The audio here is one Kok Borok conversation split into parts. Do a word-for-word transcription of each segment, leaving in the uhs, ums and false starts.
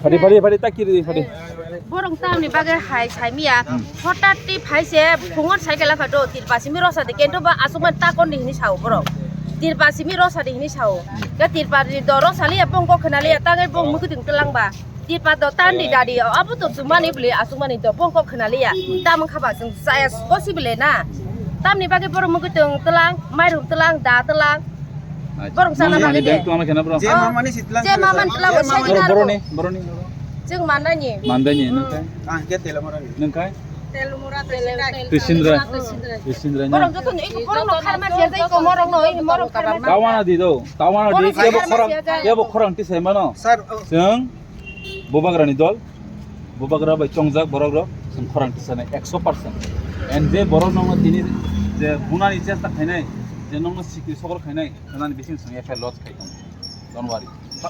Phadi, phadi, phadi, ta kiri di, phadi. Borok tamni bagwi hai saimiya, hotat ti phaise phungot cycle apha do, tirpa simi rosa de, kento ba asukmani ta kon di hini sao borok. Tirpa simi rosa de hini sao. Ke tirpa ni do rosa liya, bongko khna liya, tangai bong mukitwng twlang ba. Tirpa do tan di dadi, abo to chumani bli asukmani do, bongko khna liya. Tamang khaba chwng chaya, possible na. Tamni bagwi borok mukitwng twlang, mairum twlang, da twlang. Borok sana bagwi de. Bang tong kena bro. Je mamani sitlang. Je mamani tlang, je mamani. Bro, bro ni, bro ni. Chwng mandani. Mandani, nung kai? Ah, ke tela morani. Nung kai? Telmura, Tesindra. Tesindra. Tesindra. Borok joto ni, borok no kharma je jai ko morok no, morok kharma. Tawana di do. Tawana di. Borok kebo kharma khorang, je jai. Kebo khorang tisai mano. Sir, oh. Chwng Bubagrani dol, bubagra bai chongjak borok rok, chwng khorang tisanai ekso percent. And je borok nokno tini je bunani chesta khainai, je nokno sikri sokor khainai, khnani bising chwng F I R lodge khai tongo. Don't worry.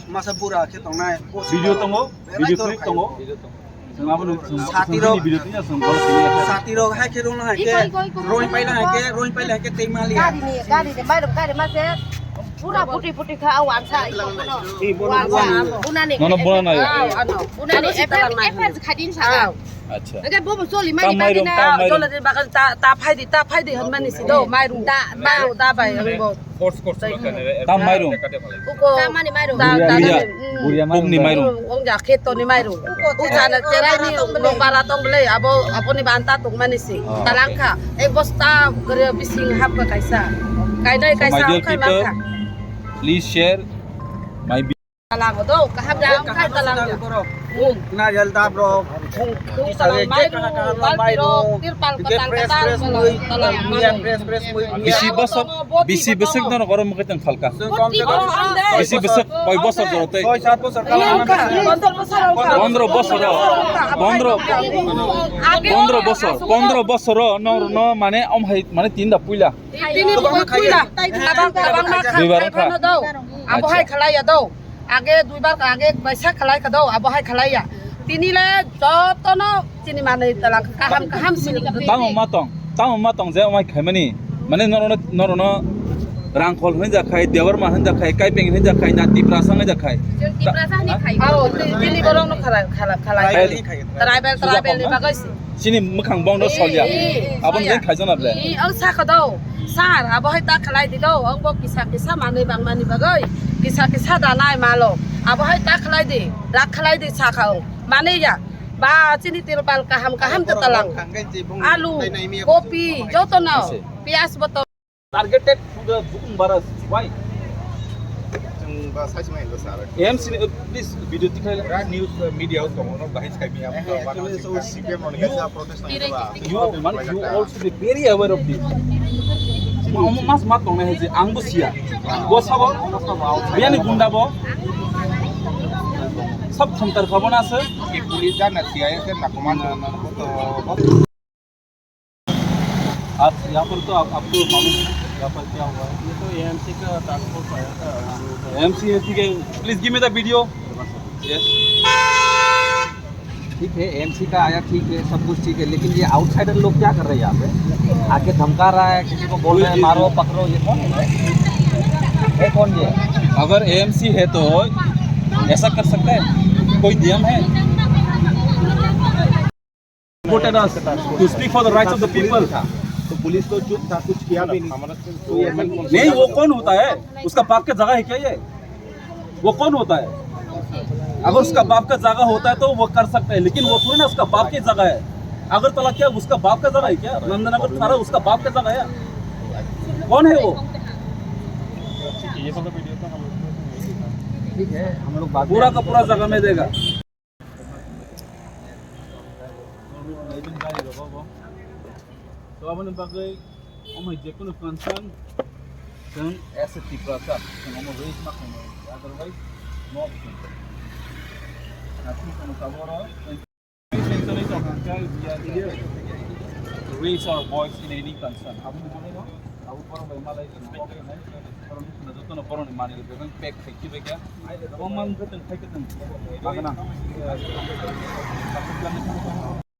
Masa bura khe tongnai. Video tongo, video clip tongo. Chwng abono chwng Sati rok. Video tini chwng borok tini F I R. Sati rok hai khe rung hai khe, roi paila hai khe, roi paila hai khe tei mali. Gari ni, gari ni, mairum gari ma se. Pura puti puti kha, aw, ansa, iko, bono. Ih, bono, bono. Bunani. Nono buna na ya? Aw, ano. Bunani, ano, efer, efer khadin sa. Aw. Acha. Ege bobo soli mani tam mairum, bagina. Tam mairum. Jole de bagal ta, ta phai di, ta phai di, hon mani si do, mairum. Da, mairum, da bai, ang bo. Force, force, tam mairum. Uko. Ta mani mairum. Da, da, da. Buria, buria mairum. Bumni mairum. Ong ja kheto ni mairum. Uko, uko, chana cherai ni, no bara tong bele, abo, abo ni banta tong mani si. Oh, okay. Talangkha. Ek bosta gari bising hap ka kaisa. Kainai kaisa. So, my dear people, please share my vi- Talang do, kaham da, kaham talang. Nariyal dab rok. Talang mai rok, tirpal katal katal talang. Bisi bosor, bisi bosor no gorom ke tang khalka. Bisi bosor, koi bosor jorote. Soi sat bosor. Pondro bosor, pondro, pondro bosor, pondro bosor no, no, mane om hai, mane tinda puila. Tini bukui puila, tabang, tabang ma kha, duibar khai phano do. Abo hai khalai ya do. Age duibar kha, age baisa khalai kha do, abo hai khalai ya. Tini le jotono chini manwi talang kaham, kaham sini. Tamo ma tong, tamo ma tong je omai khaimani. Mane norono, norono Rangkhol hwnwi jakhai, Debarma hwnwi jakhai, Kaipeng hwnwi jakhai, na Tiprasa hwnwi jakhai. Tiprasa hwnwi khai. Ao, ti-, tini borokno khala, khala, khalai. Tribal, tribal ni bagwi si. Chini mwkhang bongno solya. Aboni jeng khaijana ble. Ang sakha do. Sir, abo hai ta khalai di do. Ang bo kisa kisa manwi bangmani bagwi. Kisa kisa danai malo. Abo hai ta khalai di. Rak khalai di sakha ang. Mani ya. Ba chini tirpal kaham kaham ta talang. Alu, kopi, joto no. Piyaj boto. Targeted to the Bukum Baras. Why? Chwng ba sai sima hinwi sa. A M C ni, uh, please, video tikhlai. Ra news, uh, media o tongo no bahai sai mi. Eh, eh, actually, so C P M on kaisa protest nang ba. You, man, you also be very aware of this. Omo mas mat tongnai hai je ang bo siya. Bo sabo. Biyani gunda bo. Sab thamtar khabo na se. Ki police jan na siya se na command. आप यहाँ पर तो आप, आपको मालूम है यहाँ पर क्या हुआ है? ये तो A M C का टास्क फोर्स आया था। A M C है, ठीक है, please give me the video। Yes। ठीक है, A M C का आया, ठीक है, सब कुछ ठीक है, लेकिन ये आउटसाइडर लोग क्या कर रहे हैं यहाँ पे? आके धमका रहा है, किसी को बोल रहे हैं, "मारो, पकड़ो", ये कौन है? ये कौन ये? अगर A M C है तो ऐसा कर सकते हैं? कोई नियम है? Supported us to speak for the rights of the people। तो पुलिस तो चुप था, कुछ किया भी नहीं। नहीं, वो कौन होता है? उसका बाप का जगह है क्या ये? वो कौन होता है? अगर उसका बाप का जगह होता है तो वो कर सकते हैं, लेकिन वो थोड़ी ना उसका बाप की जगह है। अगरतला क्या उसका बाप का जगह है क्या? नंदनगर थाना उसका बाप का जगह है? कौन है वो? ठीक है, हम लोग बात पूरा का पूरा जगह में देगा। So, aboni bagwi omo hai jekunu concern chwng as a Tiprasa chwng omo raise ma khainai, otherwise no action. Naising tongmani tabuk oro raise our voice in any concern. Aboni bagwi no abo borok bai malai chwng kok khainai. Jotono borokni manwi rok pack khai khibai kha. Omo man khe tong khai khe tong. Magana.